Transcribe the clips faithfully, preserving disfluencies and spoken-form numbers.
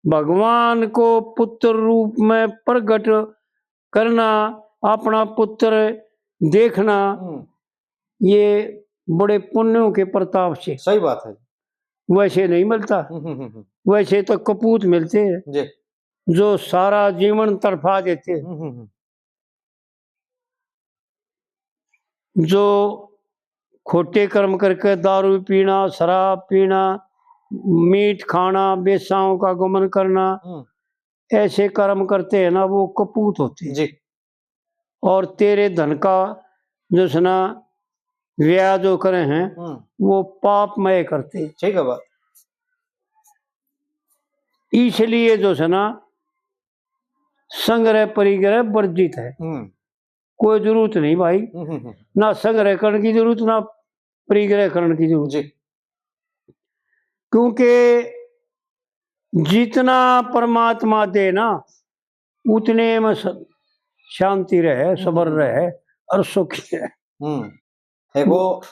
भगवान को पुत्र रूप में प्रगट करना, अपना पुत्र देखना, हम्म। ये बड़े पुण्यों के प्रताप से। सही बात है। वैसे नहीं मिलता। हम्म, हम्म, हम्म। वैसे तो कपूत मिलते हैं, जी। जो सारा जीवन तड़फा देते हैं। हम्म, हम्म, हम्म। जो खोटे कर्म करके दारू पीना, शराब पीना, मीट खाना, बेसाओं का गमन करना, हम्म। ऐसे कर्म करते हैं ना, वो कपूत होते हैं। जी। और तेरे धन का जो है ना, ब्याह जो करे हैं, हम्म। वो पापमय करते हैं। ठीक है बात। इसलिए जो है ना, संग्रह परिग्रह वर्जित है। हम्म। कोई जरूरत नहीं भाई, हम्म, हम्म, हम्म। ना संग्रह करने की जरूरत, ना परिग्रह करने की जरूरत। जी। क्योंकि जितना परमात्मा दे ना, उतने में स-, शांति रहे, सबर हम्म। रहे और सुखी रहे। हम्म। एक वो,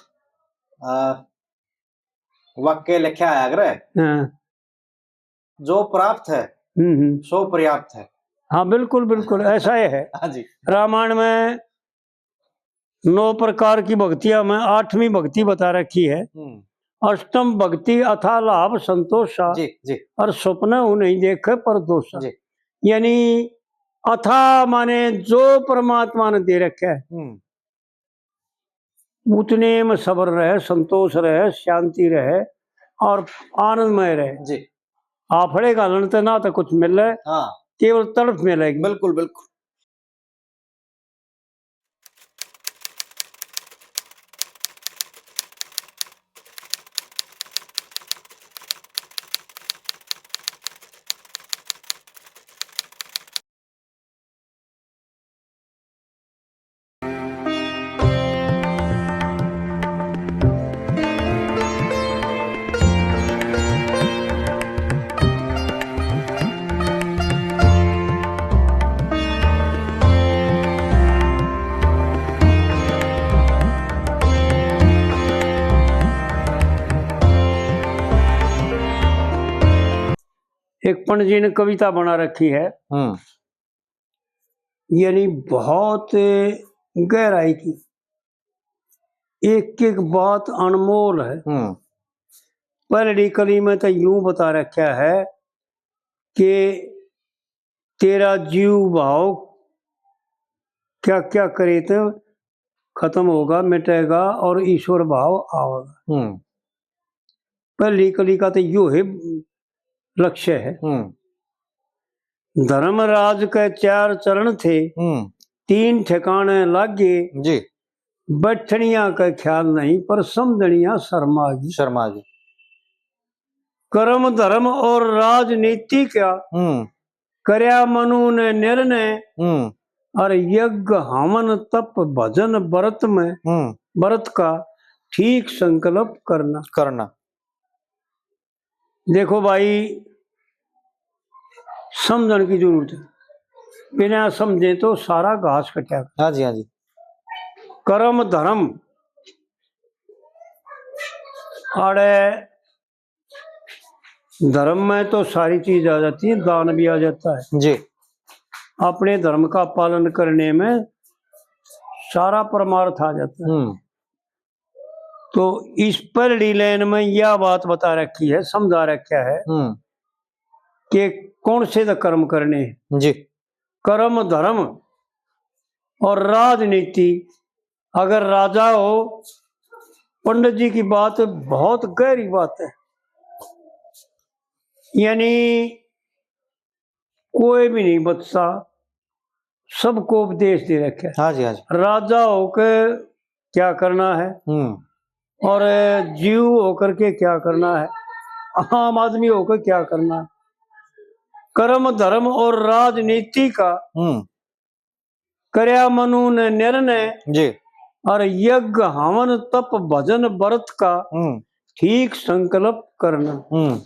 आ, वाक्य लिखा आया करे, हाँ। जो प्राप्त है, हम्म, हम्म। सो पर्याप्त है। हाँ, बिल्कुल, बिल्कुल, ऐसा ही है। हाँ जी। रामायण में नौ प्रकार की भक्तियां में आठवीं भक्ति बता रखी है। हम्म। अष्टम भक्ति अथा लाभ संतोषा। जी, जी। और स्वप्न हूँ नहीं देखे पर दोषा। जी। यानी अथा माने जो परमात्मा ने दे रखा है, हम्म। उतने में सब्र रहे, संतोष रहे, शांति रहे और आनंदमय रहे। जी। आफड़े घालन ते ना तो कुछ मिले, हाँ। केवल तड़फ मिलेगी। बिल्कुल, बिल्कुल। एक पंडित जी ने कविता बना रखी है, हम्म। यानी बहुत गहराई की, एक एक बात अनमोल है। हम्म। पहली कली में तो यूं बता रखा है कि तेरा जीव भाव क्या क्या करे तो खत्म होगा, मिटेगा और ईश्वर भाव आवेगा। हम्म। पहली कली का तो यो है लक्ष्य है। हम्म। धर्मराज के चार चरण थे, हम्म। तीन ठिकाने लागे। जी। बैठनिया का ख्याल नहीं, पर समझनिया शर्मा गई। शर्मा गई। कर्म धर्म और राजनीति का, हम्म। करया मनु ने निर्णय, हम्म। और यज्ञ हवन तप भजन व्रत में, हम्म। व्रत का ठीक संकल्प करना। करना। देखो भाई, समझण की जरूरत है, बिना समझे तो सारा घास कटा। हाँ जी, हाँ जी। कर्म धर्म, आड़े धर्म में तो सारी चीज आ जाती है, दान भी आ जाता है। जी। अपने धर्म का पालन करने में सारा परमार्थ आ जाता है। हम्म। तो इस पहली लाइन में यह बात बता रखी है, समझा रखा है हम्म। कि कौन से तो कर्म करने हैं। जी। कर्म धर्म और राजनीति, अगर राजा हो, पंडित जी की बात बहुत गहरी बात है, यानी कोई भी नहीं बचता, सबको उपदेश दे रखे। हाँ जी, हाँ जी। राजा होकर क्या करना है हम्म। और जीव होकर के क्या करना है, आम आदमी होकर क्या करना है। कर्म धर्म और राजनीति का हम्म। करया मनु ने निर्णय जी। और यज्ञ हवन तप भजन व्रत का हम्म। ठीक संकल्प करना। हम्म।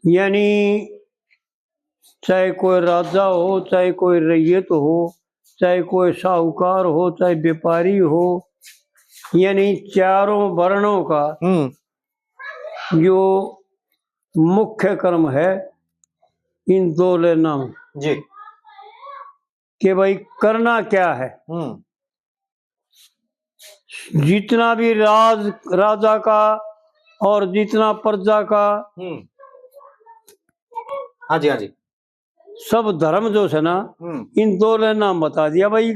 यानी चाहे कोई राजा हो, चाहे कोई रैयत हो, चाहे कोई साहूकार हो, चाहे व्यापारी हो, यानी चारों वर्णों का हम्म। जो मुख्य कर्म है इन दो लेना में जी। कि भाई करना क्या है। हम्म। जितना भी राज, राजा का और जितना प्रजा का, हम्म। हाँ जी, हाँ जी। सब धर्म जो है ना, हम्म। इन दो लेना में बता दिया भाई,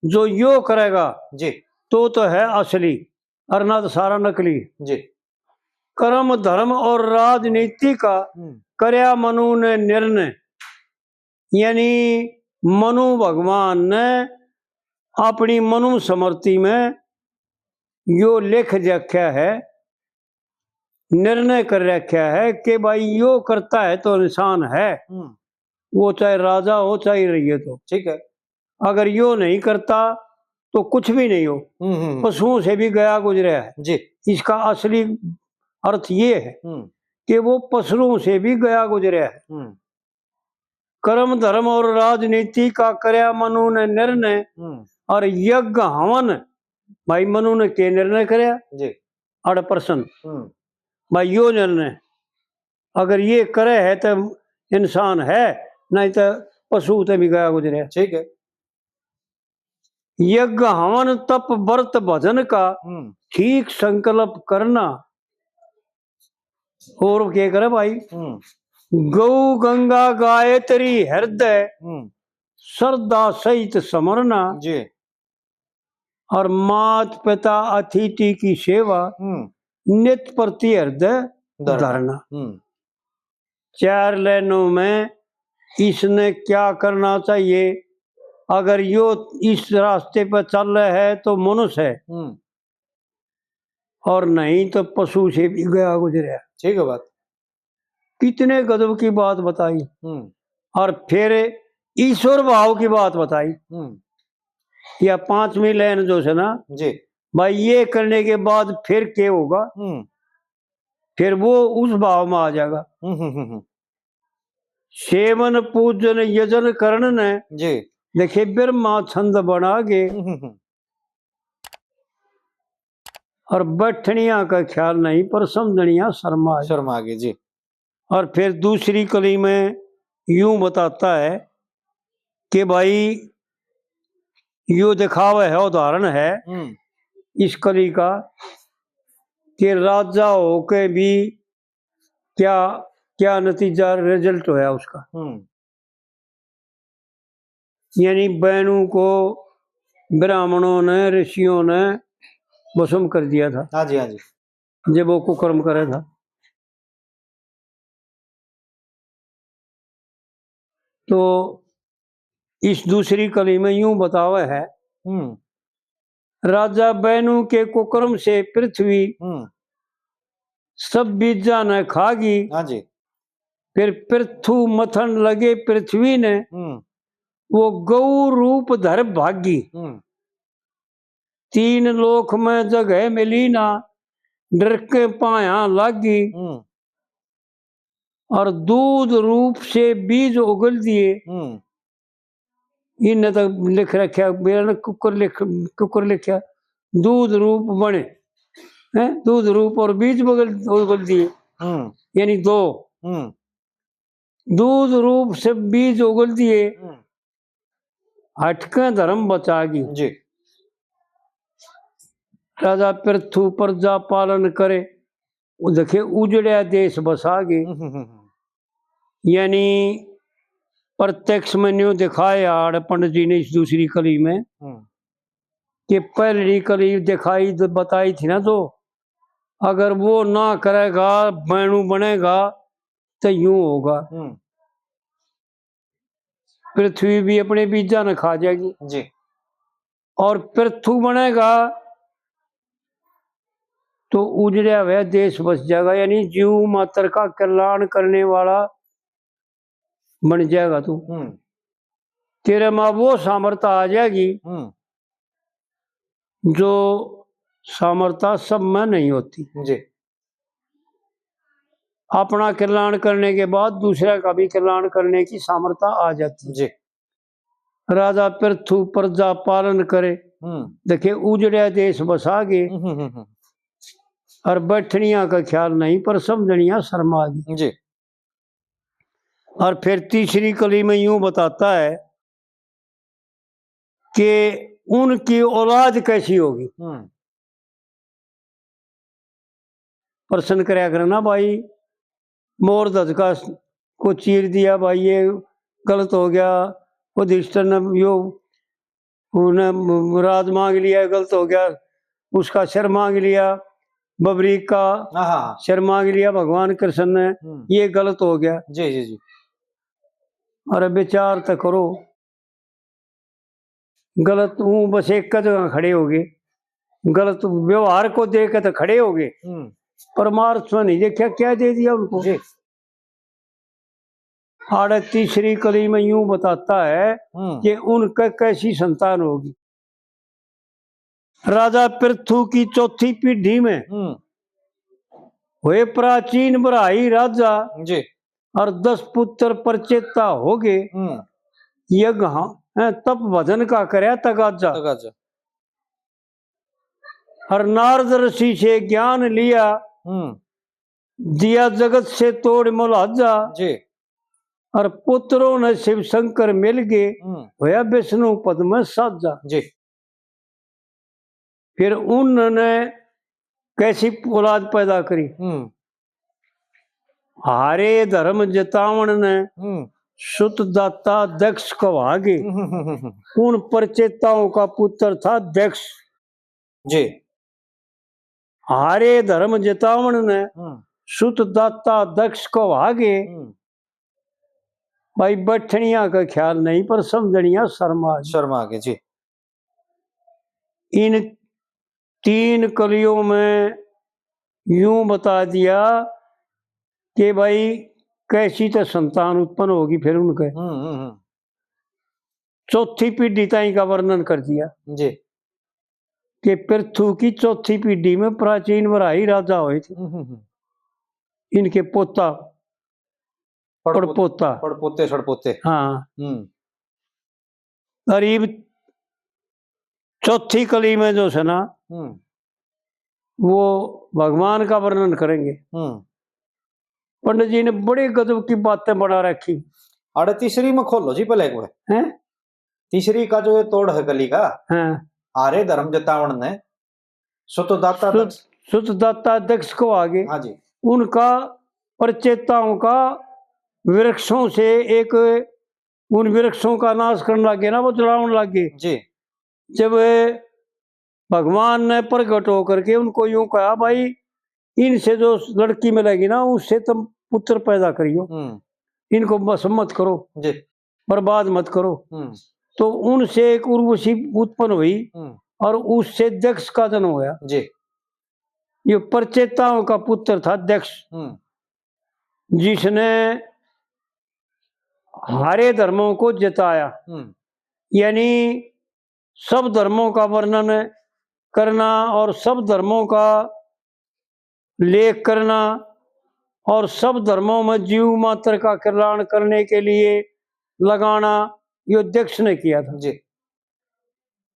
जो यो करेगा जी। तो, तो है असली, और ना तो सारा नकली। जी। कर्म, धर्म और राजनीति का हम्म। करया मनु ने निर्णय, यानी मनु भगवान ने अपनी मनु स्मृति में यो लिख रखा है, निर्णय कर रखा है कि भाई यो करता है तो इंसान है, हम्म। वो चाहे राजा हो चाहे रैयत हो। ठीक है। अगर यो नहीं करता तो कुछ भी नहीं हो, हम्म, हम्म, हम्म। पशुओं से भी गया गुजरा है। जी। इसका असली अर्थ ये है हम्म। कि वो पशुओं से भी गया गुजरा है। हम्म। कर्म, धर्म और राजनीति का करया मनु ने निर्णय, हम्म। और यज्ञ हवन, भाई मनु ने के निर्णय करया? जी। अड़ प्रश्न। हम्म। भाई यो निर्णय, अगर ये करे है तो इंसान है, नहीं तो पशु ते भी गया गुजरे। ठीक है। यज्ञ हवन तप व्रत भजन का हम्म। ठीक संकल्प करना। और के करे भाई? हम्म। गौ गंगा गायत्री हृदय हम्म। श्रद्धा सहित समरना। जी। और मात पिता अतिथि की सेवा हम्म। नित प्रति हृदय धरना। धरना। हम्म। चार लाइनों में इसने क्या करना चाहिए? अगर यो इस रास्ते पर चल रहा है तो मनुष्य है, हम्म। और नहीं तो पशु से भी गया गुजरा। ठीक है बात। कितने गजब की बात बताई। हम्म। और फिर ईश्वर भाव की बात बताई। हम्म। या पांचवी लाइन जो है ना, जी। भाई, ये करने के बाद फिर के होगा? हम्म। फिर वो उस भाव में आ जाएगा। हम्म, हम्म, हम्म, हम्म। सेवन पूजन यजन करण ने, जी। देखे ब्रह्मा छंद बना के। हम्म, हम्म, हम्म। और बैठनिया का ख्याल नहीं, पर समझनिया शर्मा गए। शर्मा गए, जी। और फिर दूसरी कली में यूं बताता है कि भाई, यो दिखावा है, उदाहरण है हम्म। इस कली का, कि राजा होके भी क्या, क्या नतीजा, रिजल्ट होया उसका। हम्म। यानी बैणु को ब्राह्मणों ने, ऋषियों ने भस्म कर दिया था। हाँ जी, हाँ जी। जब वो कुकर्म करे था। तो इस दूसरी कली में यूं बतावे है, हम्म। राजा बैणु के कुकर्म से पृथ्वी हम्म। सब बीजा ने खा गई। हाँ जी। फिर पृथु मथन लगे पृथ्वी ने, हम्म। वो गौ रूप धर भागी। हम्म। तीन लोक में जगह मिली ना, डर के पाया लागी। हम्म। और दूध रूप से बीज उगल दिए। हम्म। इनने तो लिख रखा, मेरा ना कुकर लिख, कुकर लिखा, दूध रूप बने, हैं? दूध रूप और बीज बगल, उगल दिए। हम्म। यानी दो। हम्म। दूध रूप से बीज उगल दिए। हम्म। हटके धर्म बचा गई। जी। राजा पृथु प्रजा पालन करे, वो देखे उजड़या देश बसा गए। हम्म, हम्म, हम्म। यानी प्रत्यक्ष में न्यू दिखाया आड़ पंडित जी ने इस दूसरी कली में हम्म। कि पहली कली दिखाई द-, बताई थी ना, तो अगर वो ना करेगा, बैणु बनेगा, तो यूं होगा। हम्म। पृथ्वी भी अपने बीजा ने खा जाएगी। जी। और पृथु बनेगा तो उजड़या हुआ देश बस जाएगा, यानी जीव मात्र का कल्याण करने वाला बन जाएगा तू। हम्म। तेरे में वो सामर्थ्य आ जाएगी हम्म। जो सामर्थ्य सब में नहीं होती। जी। अपना कल्याण करने के बाद दूसरे का भी कल्याण करने की सामर्थ्य आ जाती है। जी। राजा पृथु प्रजा पालन करे। हम्म। देखे उजड़या देश बसा गए। हम्म, हम्म, हम्म। और बैठनिया का ख्याल नहीं, पर समझनिया शर्मा गई। जी। और फिर तीसरी कली में यूं बताता है कि उनकी औलाद कैसी होगी। हम्म। प्रश्न करया करे ना भाई, मोर धज का को चीर दिया भाई, ये गलत हो गया, युधिष्ठिर ने यो उन्हें राज मांग लिया, गलत हो गया, उसका सिर मांग लिया, बबरीक का हाँ, हाँ, हाँ। सिर मांग लिया भगवान कृष्ण ने, हम्म। ये गलत हो गया। जी, जी, जी। अरे विचार तो करो, गलत हूँ बस एक जगह खड़े हो गए, गलत व्यवहार को देख के तो खड़े हो गए, हम्म। परमार्थ में नहीं देखा, क्या दे दिया उनको। जी। आड़े तीसरी कली में यूं बताता है हम्म। कि उनके कैसी संतान होगी। राजा पृथु की चौथी पीढ़ी में हम्म। हुए प्राचीन बराही राजा जी। और दस पुत्र प्रचेता हो गए। हम्म। यज्ञ हाँ, हैं, तप भजन का करया तगाजा। तगाजा। और नारद ऋषि से ज्ञान लिया, हम्म। दिया जगत से तोड़ मुलाजा। जी। और पुत्रों ने शिव शंकर मिल गए, हम्म। होया विष्णु पद में साजा। जी। फिर उन्होंने कैसी औलाद पैदा करी? हम्म। हारे धर्म जतावण ने हम्म। सुत दाता दक्ष कहागे। हम्म, हम्म, हम्म, हम्म। उन प्रचेताओं का पुत्र था दक्ष। जी। हारे धर्म जतावण ने हम्म। सुत दाता दक्ष कहागे। हम्म। भाई, बैठनिया का ख्याल नहीं, पर समझनिया शर्मा गई। शर्मा गई, जी। इन तीन कलियों में यूं बता दिया कि भाई, कैसी तो संतान उत्पन्न होगी फिर उनके। हम्म, हम्म, हम्म। चौथी पीढ़ी ताई का वर्णन कर दिया जी। कि पृथु की चौथी पीढ़ी में प्राचीन बराही राजा हुए थे। हम्म, हम्म, हम्म। इनके पोता, पड़पो-, पड़पोता। पड़पोते, सड़पोते। हाँ। हम्म। और इब चौथी कली में जो है ना, हम्म। वो भगवान का वर्णन करेंगे। हम्म। पंडित जी ने बड़ी गजब की बातें बना रखी। अरे तीसरी में खोलो जी पहले एक बार। हैं? तीसरी का जो ये तोड़ है कली का, हाँ। हारे धर्म जतावण ने सुतदाता सुत-, दक्ष। सुतदाता दक्ष कहागे। हाँ जी। उनका प्रचेताओं का वृक्षों से एक, उन वृक्षों का नाश करने लग गए ना, वो जलावन लग गए। जी। जब भगवान ने प्रगट होकर के उनको यूं कहा, भाई, इनसे जो लड़की मिलेगी ना, उससे तुम पुत्र पैदा करियो, हम्म। इनको बस मत करो, जी। बर्बाद मत करो। हम्म। तो उनसे एक उर्वशी उत्पन्न हुई हम्म। और उससे दक्ष का जन्म होया। जी। ये प्रचेताओं का पुत्र था दक्ष, हम्म। जिसने हारे धर्मों को जताया, हम्म। यानी सब धर्मों का वर्णन करना और सब धर्मों का लेख करना और सब धर्मों में जीव मात्र का कल्याण करने के लिए लगाना, यो दक्ष ने किया था। जी।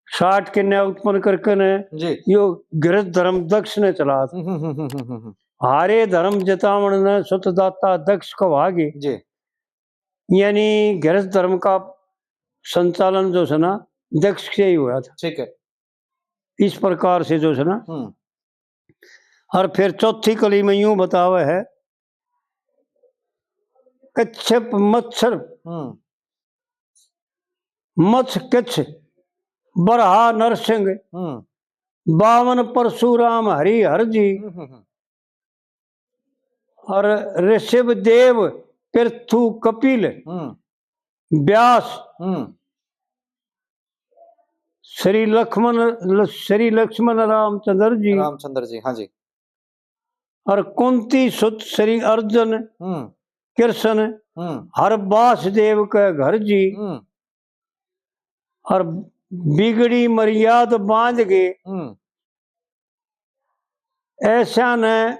साठ कन्या उत्पन्न करके ने जी। यो गृहस्थ धर्म दक्ष ने चला था। हम्म, हम्म, हम्म, हम्म, हम्म। हारे धर्म जतावण ने सुतदाता दक्ष कहागे। जी। यानी गृहस्थ धर्म का संचालन जो है ना, दक्ष से ही हुआ था। ठीक है। इस प्रकार से जो है ना। हम्म। और फिर चौथी कली में यूं बतावे है, कच्छप मच्छर, हम्म। मच्छ कच्छ, बरहा नरसिंह, हम्म। बावन परशुराम हरि हर जी, हम्म, हम्म, हम्म। और ऋषभ देव पृथु कपिल, हम्म। व्यास, हम्म। श्री लक्ष्मण, ल-, श्री लक्ष्मण रामचंद्र जी, रामचंद्र जी, हाँ जी। और कुंती सुत श्री अर्जुन, हम्म। कृष्ण, हम्म। हर वासुदेव के घर जी, हम्म। और बिगड़ी मर्याद बांध के, हम्म। ऐसा ने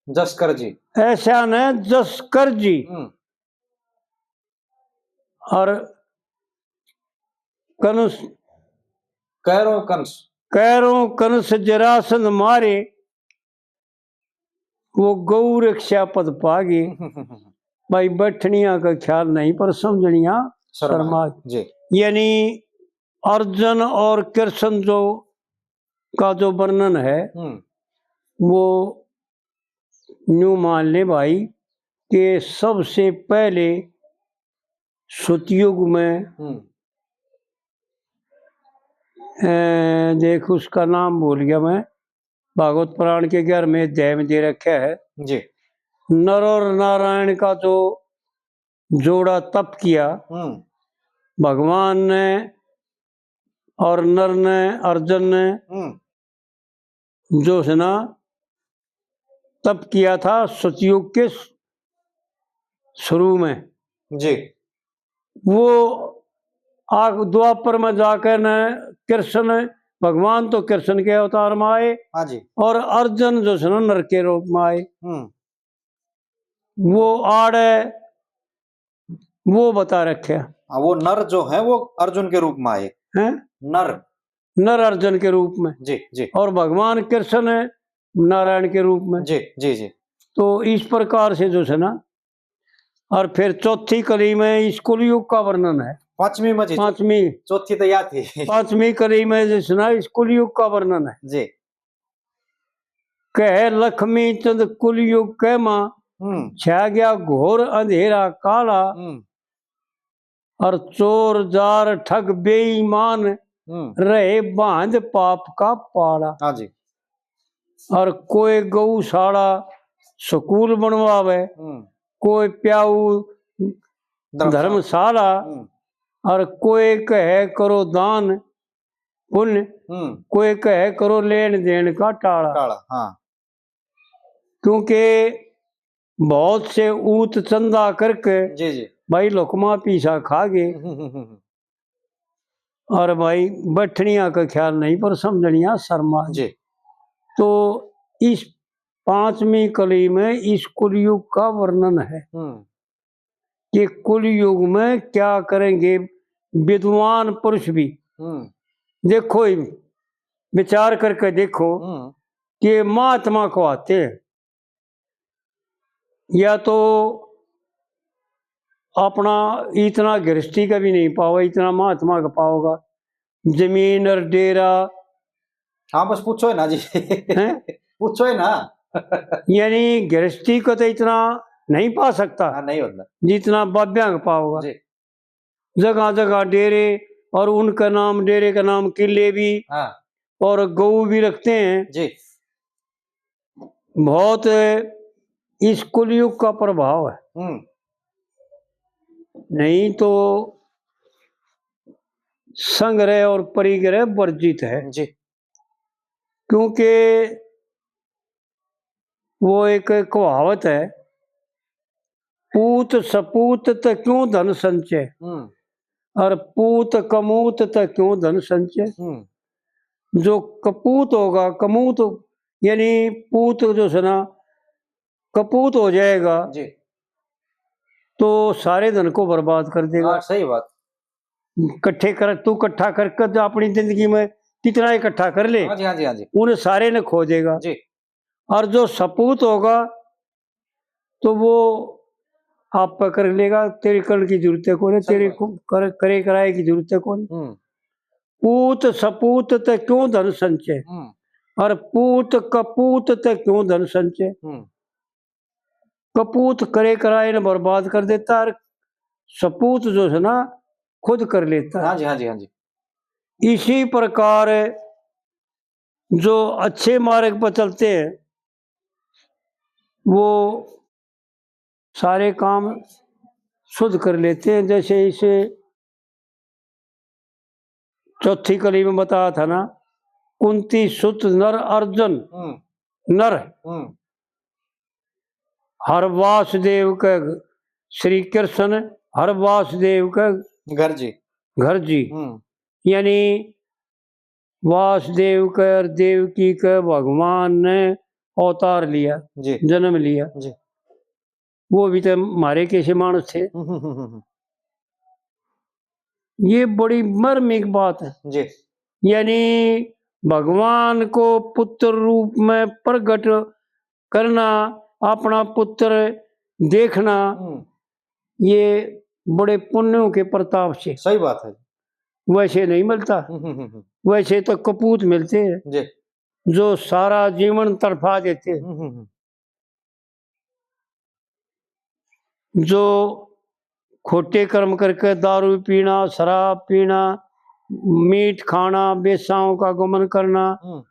जस कर जी। ऐसा ने जस कर जी। हम्म। और कंस, कैरो कंस। कैरों कंस जरासंध मारे, वो गौ रक्षा पद पागे। भाई, बैठनिया का ख्याल नहीं, पर समझनिया शर्मा। शर्मा। जी। यानी अर्जुन और कृष्ण जो, का जो वर्णन है, हम्म। वो न्यू मान ले भाई, कि सबसे पहले सतयुग में, हम्म। अ, देख, उसका नाम भूल गया मैं, भागवत पुराण के ग्यारहवें अध्याय में दे रखा है। जी। नर और नारायण का जो जोड़ा तप किया, हम्म। भगवान ने और नर ने, अर्जुन ने, हम्म। जो है ना, तप किया था सतयुग के श-, शुरू में। जी। वो आ-, द्वापर में जाकर न कृष्ण, भगवान तो कृष्ण के अवतार में आए, हाँ जी। और अर्जुन जो है ना, नर के रूप में आए। हम्म। वो आड़ है, वो बता रखे। हाँ, वो नर जो है, वो अर्जुन के रूप में आए। हैं? नर। नर अर्जुन के रूप में। जी, जी। और भगवान कृष्ण है नारायण के रूप में। जी, जी, जी। तो इस प्रकार से जो है ना, और फिर चौथी कली में इस कुलयुग का वर्णन है। पांचवी में जी। पांचवी। चौथी तो याद थी। पांचवी कली में जो है ना, इस कुलयुग का वर्णन है। जी। कहे लक्ष्मी चंद कुलयुग के मां, हम्म। छा गया घोर अंधेरा काला। हम्म। और चोर जार ठग बेईमान, हम्म। रहे बांध पाप का पाला। हाँ जी। और कोई गौशाला स्कूल बनवावे, हम्म। कोई प्याऊ धर्मशाला। धर्मशाला, हम्म। और कोई कहे करो दान पुण्य, हम्म। कोई कहे करो लेन देन का टाला। टाला, हाँ। क्योंकि बहुत से ऊत चंदा करके जी, जी। भाई लुकमा पीसा खा गए। हम्म, हम्म, हम्म, हम्म। और भाई बैठनिया का ख्याल नहीं, पर समझनिया शर्मा। जी। तो इस पांचवी कली में इस कुलयुग का वर्णन है हम्म। कि कुलयुग में क्या करेंगे विद्वान पुरुष भी। हम्म। देखो, विचार करके देखो हम्म। कि महात्मा को आते हैं, या तो अपना इतना गृहस्थी का भी नहीं पाओ, इतना महात्मा का पाओगा, जमीन और डेरा। हाँ, बस पूछो ही ना जी। हैं? पूछो ही ना। यानी गृहस्थी को तो इतना नहीं पा सकता, हाँ, नहीं होता। जितना बाब्या का पाओगा। जी। जगह जगह डेरे, और उनका नाम, डेरे का नाम किले भी, हाँ। और गऊ भी रखते हैं। जी। बहुत इस कुलयुग का प्रभाव है। हम्म। नहीं तो संग्रह और परिग्रह वर्जित है। जी। क्योंकि वो एक कहावत है, पूत सपूत त क्यों धन संचय, हम्म। और पूत कमूत त क्यों धन संचय। हम्म। जो कपूत होगा, कमूत यानी पूत जो है ना, कपूत हो जाएगा, जी। तो सारे धन को बर्बाद कर देगा। हाँ, सही बात। इकट्ठे कर, तू इकट्ठा करके तो अपनी जिंदगी में कितना इकट्ठा कर ले, हाँ जी, हाँ जी, हाँ जी। उन्हें सारे ने खो देगा। जी। और जो सपूत होगा, तो वो आप पे कर लेगा, तेरे करण की जरूरत है कोनी, सही तेरे बात। को कर, करे कराए की जरूरत है कोनी। हम्म। पूत सपूत ते क्यों धन संचय, हम्म। और पूत कपूत ते क्यों धन संचय। हम्म। कपूत करे कराए ने बर्बाद कर देता, और सपूत जो है ना, खुद कर लेता है। हाँ जी, हाँ जी, हाँ जी। इसी प्रकार जो अच्छे मार्ग पर चलते हैं, वो सारे काम शुद्ध कर लेते हैं। जैसे इसे चौथी कली में बताया था ना, कुंती सुत नर अर्जुन, हम्म। नर, हम्म। हर वासुदेव के, श्री कृष्ण हर वासुदेव के घर जी। घर जी। हम्म। यानी वासुदेव के और देवकी के भगवान ने अवतार लिया, जी। जन्म लिया। जी। वो भी तो हमारे कैसे मानस थे। हम्म, हम्म, हम्म, हम्म। ये बड़ी मार्मिक बात है। जी। यानी भगवान को पुत्र रूप में प्रगट करना, अपना पुत्र देखना, हम्म। ये बड़े पुण्यों के प्रताप से। सही बात है। वैसे नहीं मिलता। हम्म, हम्म, हम्म। वैसे तो कपूत मिलते हैं, जी। जो सारा जीवन तड़फा देते हैं। हम्म, हम्म, हम्म। जो खोटे कर्म करके दारू पीना, शराब पीना, मीट खाना, बेसाओं का गमन करना, हम्म।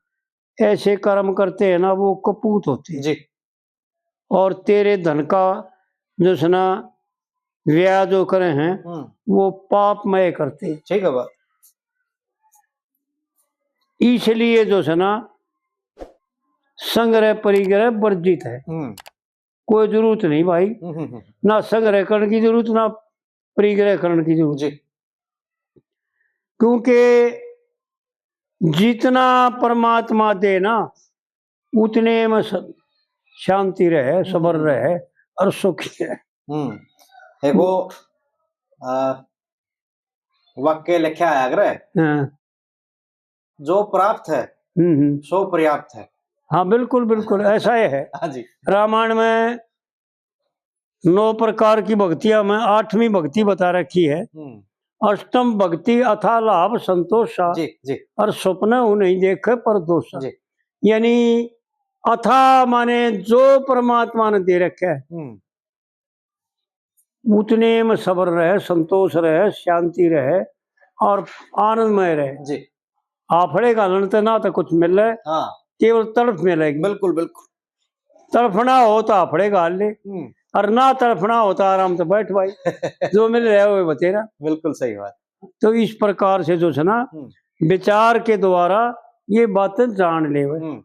ऐसे कर्म करते हैं ना, वो कपूत होते हैं। जी। और तेरे धन का जो है ना व्यय जो करे हैं, हम्म। वो पापमय करते हैं। ठीक है बात। इसलिए जो है ना संग्रह परिग्रह वर्जित है। हम्म। कोई जरूरत नहीं भाई, हम्म, हम्म, हम्म। ना संग्रह करने की जरूरत, ना परिग्रह करने की जरूरत। जी। क्योंकि जितना परमात्मा दे ना, उतने में स-, शांति रहे, सबर हम्म। रहे और सुखी रहे। हम्म। एक वो, आ, वाक्य लिखा है अगर, हाँ। जो प्राप्त है, हम्म, हम्म। सो पर्याप्त है। हाँ, बिल्कुल, बिल्कुल, ऐसा ही है। हाँ जी। रामायण में नौ प्रकार की भक्तियां में आठवीं भक्ति बता रखी है। हम्म। अष्टम भक्ति अथा लाभ संतोषा, जी, जी। और स्वप्न हूँ नहीं देखे पर दोषा। जी। यानी अथा माने जो परमात्मा ने दे रखे है, हम्म। उतने में सबर रहे, संतोष रहे, शांति रहे और आनंदमय रहे। जी। आफड़े घालन ते ना तो कुछ मिले, हाँ। केवल तड़फ मिलेगी। बिल्कुल, बिल्कुल। तड़फना हो तो आफड़े घाल ले, हम्म। और ना तड़फना हो तो आराम से बैठ भाई। जो मिल रहा है वो बतेरा। बिल्कुल सही बात। तो इस प्रकार से जो है ना, हम्म। विचार के द्वारा ये बातें जान ले। हम्म।